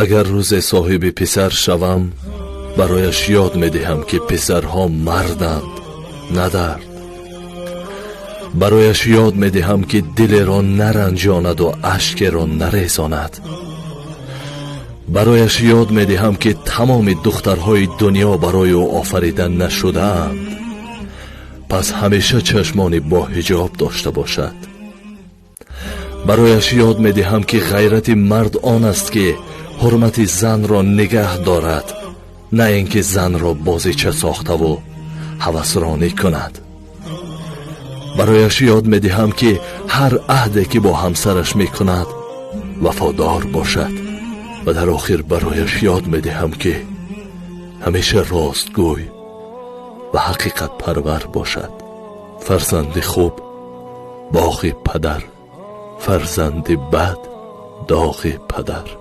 Агар рӯзе соҳиби писар шавам, барояш ёд медиҳам, ки писарҳо марданд, на дард. Барояш ёд медиҳам, ки дилеро наранҷонаду ашкеро нарезонад. Барояш ёд медиҳам, ки тамоми духтарҳои дунё барои ӯ офарида нашудаанд, пас ҳамеша чашмони боҳиҷоб дошта бошад. Барояш ёд медиҳам, ки ғайрати мард он аст, ки ҳурмати занро нигаҳ дорад, на ин ки занро бозича сохтаву ҳавасронӣ кунад. Барояш ёд медиҳам, ки ҳар аҳде ки бо ҳамсараш мекунад, вафодор бошад. Ва дар охир барояш ёд медиҳам, ки ҳамеша ростгӯй ва ҳақиқатпарвар бошад. Фарзанди хуб боғи падар, фарзанди бад доғи падар.